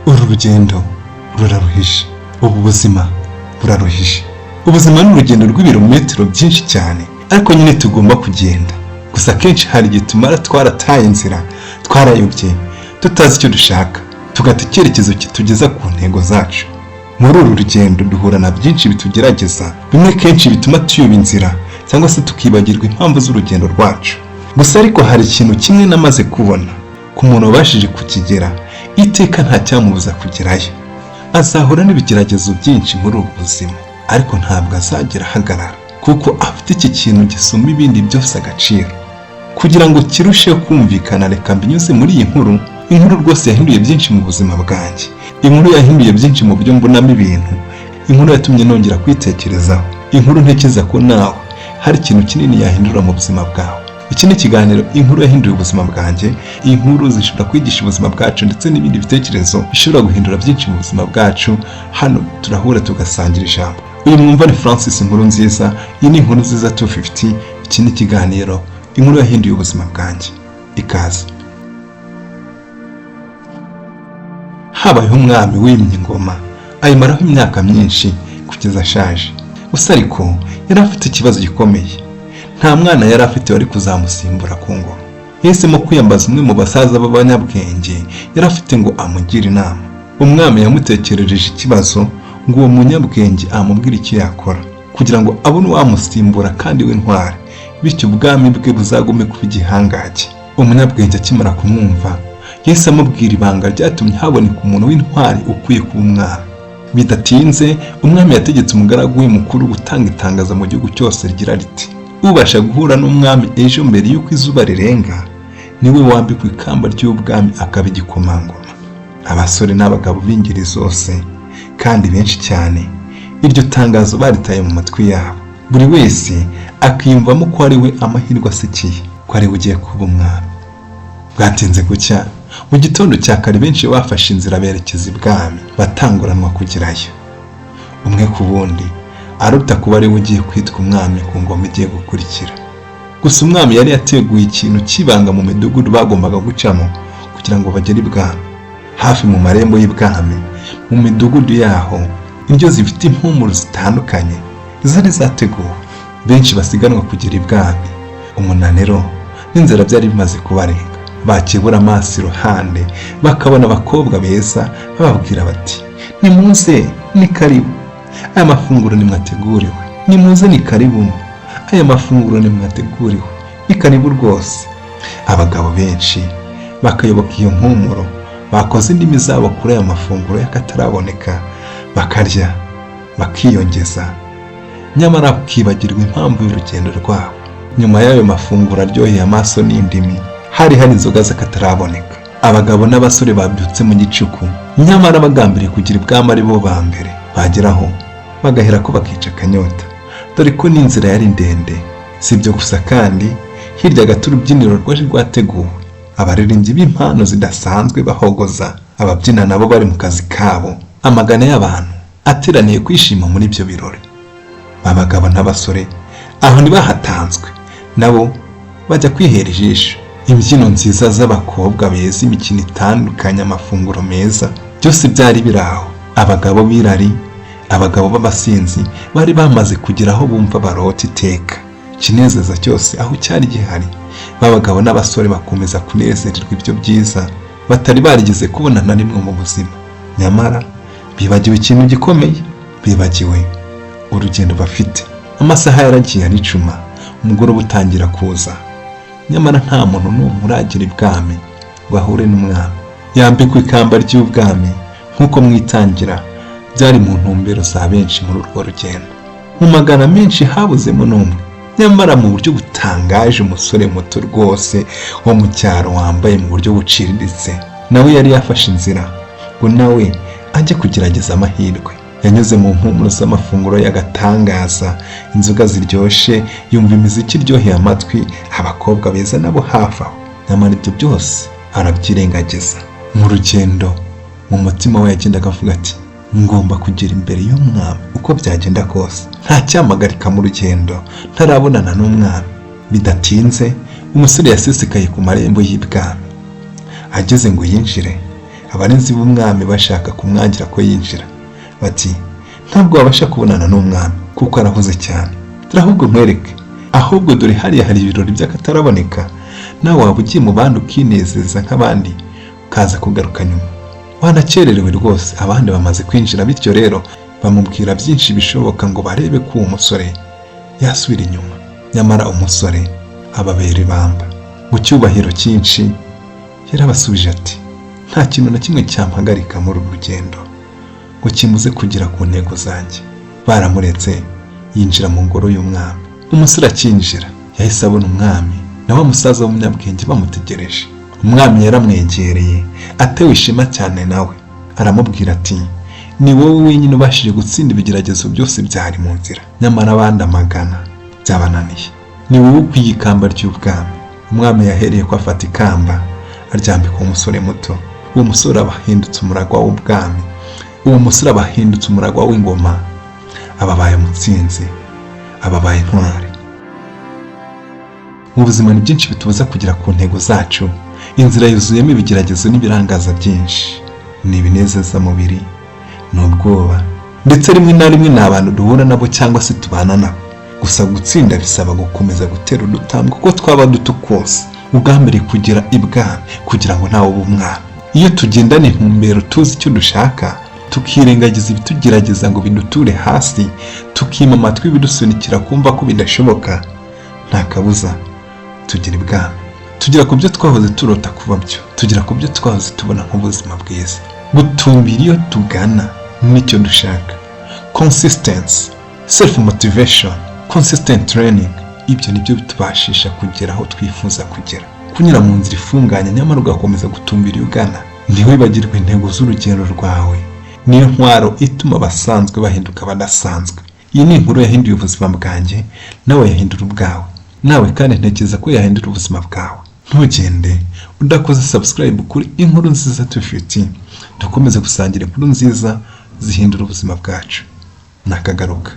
Uru rugendo ruraruhije, ubu buzima buraruhije. Ubuzima ni urugendo rw'ibirometero byinshi cyane, ariko nyine tugomba kugenda. Gusa akenshi hari igihe tumara twarataye inzira, twarayobye, tutazi icyo dushaka, tugata icyerekezo kitugeza ku ntego zacu. Muri uru rugendo duhura na byinshi bitugerageza, bimwe kenshi bituma tuyoba inzira cyangwa se tukibagirwa impamvu z'urugendo rwacu. Gusa ariko hari ikintu kimwe namaze kubona, ku muntu wabashije kukigera, iteka nta cyamubuza kugerayo. Azahura n'ibigeragezo byinshi muri ubu buzima, ariko ntabwo azagera ahagarara, kuko afite iki kintu gisumba ibindi byose agaciro. Kugira ngo kirusheho kumvikana, reka mbinyuze muri iyi nkuru. Inkuru rwose yahinduye byinshi mu buzima bwanjye. Inkuru yahinduye byinshi mu buryo mbonamo ibintu. Inkuru yatumye nongera kwitekerezaho. Inkuru ntekereza ko nawe hari ikintu kinini yahindura mu buzima bwawe. Iki ni ikiganiro Inkuru yahinduye ubuzima bwanjye. Inkuru zishobora kwigisha ubuzima bwacu ndetse n'ibindi bitekerezo bishobora guhindura byinshi mu buzima bwacu. Hano turahura tugasangira ijambo. Uyu mwumva ni Francis Inkuru Nziza. Iyi ni Inkuru Nziza 250. Iki ni ikiganiro Inkuru yahinduye ubuzima bwanjye. Ikaze. Habayeho umwami wimye ingoma, ayimaraho imyaka myinshi kugeza ashaje. Gusa ariko yari afite ikibazo gikomeye. Nta mwana yari afite wari kuzamusimbura ku ngoma. Yahisemo kwiyambaza umwe mu basaza b'abanyabwenge yari afite ngo amugire inama. Umwami yamutekerereje ikibazo ngo uwo munyabwenge amubwire icyo yakora kugira ngo abone uwamusimbura kandi w'intwari, bityo ubwami bwe buzagume kuba igihangange. Umunyabwenge akimara kumwumva, yahise amubwira ibanga ryatumye haboneka umuntu w'intwari ukwiye kuba umwami. Bidatinze, umwami yategetse umugaragu we mukuru gutanga itangazo mu gihugu cyose rigira riti: ubasha guhura n'umwami ejo mbere y'uko izuba rirenga, niwe wambikwa ikamba ry'ubwami akaba igikomangoma. Abasore n'abagabo b'ingeri zose kandi benshi cyane, iryo tangazo baritaye mu matwi yabo. Buri wese akiyumvamo ko ari we amahirwe asekiye, ko ari we ugiye kuba umwami. Bwatinze gucya, mu gitondo cya kare benshi bafashe inzira berekeza ibwami, batanguranwa kugerayo. Umwe ku wundi aruta kuba ari we ugiye kwitwa umwami ku ngoma igiye gukurikira. Gusa umwami yari yateguye ikintu cy'ibanga mu midugudu bagombaga gucamo kugira ngo bagere ibwami. Hafi mu marembo y'ibwami, mu midugudu yaho, indyo zifite impumuro zitandukanye zari zateguwe. Benshi basiganwa kugera ibwami, umunaniro n'inzara byari bimaze kubarenga. Bakebura amaso iruhande bakabona abakobwa beza bababwira bati: nimuze ni karibu, aya mafunguro nimwateguriwe. Nimuze ni karibu, aya mafunguro nimwateguriwe, ni karibu rwose. Abagabo benshi bakayoboka iyo mpumuro, bakoze indimi zabo kuri aya mafunguro y'akataraboneka, bakarya bakiyongeza, nyamara bakibagirwa impamvu y'urugendo rwabo. Nyuma y'ayo mafunguro aryoheye amaso n'indimi, hari inzoga z'akataraboneka. Abagabo n'abasore babyutse mu gicuku, nyamara bagambiriye kugira ibwami ari bo ba mbere. Bageraho bagahera ko bakica akanyota, dore ko n'inzira yari ndende. Si ibyo gusa kandi, hirya gato urubyiniro rwari rwateguwe, abaririmbyi b'impano zidasanzwe bahogoza, ababyina nabo bari mu kazi kabo, amagana y'abantu ateraniye kwishima muri ibyo birori. Abagabo n'abasore aho ntibahatanzwe, nabo bajya kwihera ijisho. Imbyino nziza z'abakobwa beza, imikino itandukanye, amafunguro meza, byose byari biri aho. Abagabo b'irari, abagabo b'abasinzi bari bamaze kugera aho bumva barota iteka. Ikinezeza cyose aho cyari gihari. Abagabo n'abasore bakomeza kunezererwa ibyo byiza batari barigeze kubona na rimwe mu buzima. Nyamara bibagiwe ikintu gikomeye, bibagiwe urugendo bafite. Amasaha yaragiye aricuma, umugoroba utangira kuza, nyamara nta muntu n'umwe uragera ibwami ngo ahure n'umwami, yambikwa ikamba ry'ubwami nk'uko mwitangira byari mu ntumbero za benshi muri urwo rugendo. Mu magana menshi habuzemo n'umwe. Nyamara mu buryo butangaje, umusore muto rwose wo mu cyaro wambaye mu buryo buciriritse, nawe yari yafashe inzira ngo nawe ajye kugerageza amahirwe. Yanyuze mu mpumuro z'amafunguro y'agatangaza, inzoga ziryoshye, yumva imiziki iryoheye amatwi, abakobwa beza nabo hafi aho. Nyamara ibyo byose arabyirengagiza. Mu rugendo, mu mutima we yagendaga avuga ati: ngomba kugera imbere y'umwami uko byagenda kose, nta cyamagarika mu rugendo ntarabonana n'umwami. Bidatinze umusore yasesekaye ku marembo y'ibwami. Ageze ngo yinjire, Abarinzi b'umwami bashaka kumwangira ko yinjira, bati: "Ntabwo wabasha kubonana n'umwami kuko arahuze cyane. Dore ahubwo nkwereke, ahubwo dore hariya hari ibirori by'akataraboneka, nawe waba ugiye mu bandi ukinezeza nk'abandi, ukaza kugaruka nyuma. Wanakererewe rwose, abandi bamaze kwinjira." Bityo rero bamubwira byinshi bishoboka ngo barebe ko uwo musore yasubira inyuma. Nyamara umusore ababera ibamba. Mu cyubahiro cyinshi yarabasubije ati: "Nta kintu na kimwe cyampagarika muri uru rugendo ngo kimuze kugera ku ntego zanjye." Baramuretse yinjira mu ngoro y'umwami. Umusore akinjira yahise abona umwami na wa musaza w'umunyabwenge bamutegereje. Umwami yaramwegereye atewe ishema cyane nawe, aramubwira ati: "Ni wowe wenyine ubashije gutsinda ibigeragezo byose byari mu nzira, nyamara abandi amagana byabananiye. Ni wowe ukwiye ikamba ry'ubwami." Umwami yahereye ko afata ikamba aryambika uwo musore muto. Uwo musore aba ahindutse umuragwa w'ubwami, uwo musore aba ahindutse umuragwa w'ingoma, aba abaye umutsinzi, aba abaye intwari. Mu buzima ni byinshi bitubuza kugera ku ntego zacu. Inzira yuzuyemo ibigeragezo n'ibirangaza byinshi: ni ibinezezamubiri, ni ubwoba, ndetse rimwe na rimwe ni abantu duhura nabo cyangwa se tubana nabo. Gusa gutsinda bisaba gukomeza gutera udutambwe uko twaba duto kose, ugambiriye kugera ibwami, kugira ngo nawe ube umwami. Iyo tugendana intumbero, tuzi icyo dushaka, tukirengagiza ibitugerageza ngo biduture hasi, tukima amatwi ibidusunikira kumva ko bidashoboka, nta kabuza tugera ibwami, tugera ku byo twahoze turota kuba byo, tugera ku byo twahoze tubona nk'ubuzima bwiza. Gutumbira iyo tugana nicyo dushaka, consistency, self motivation, consistent training, ibyo nibyo bitubashisha kugera aho twifuza kugera. Kunyura mu nzira ifunganye nyamara ugakomeza gutumbira iyo ugana, ntiwibagirwe intego z'urugendo rwawe, niyo ntwaro ituma abasanzwe bahinduka abadasanzwe. Iyi ni inkuru yahinduye ubuzima bwanjye, nawe yahindura ubwawe, nawe kandi ntekereza ko yahindura ubuzima bwawe. Ntugende udakoze subscribe kuri Inkuru Nziza 250. Dukomeze gusangira inkuru nziza zihindura ubuzima bwacu. Nakagaruka.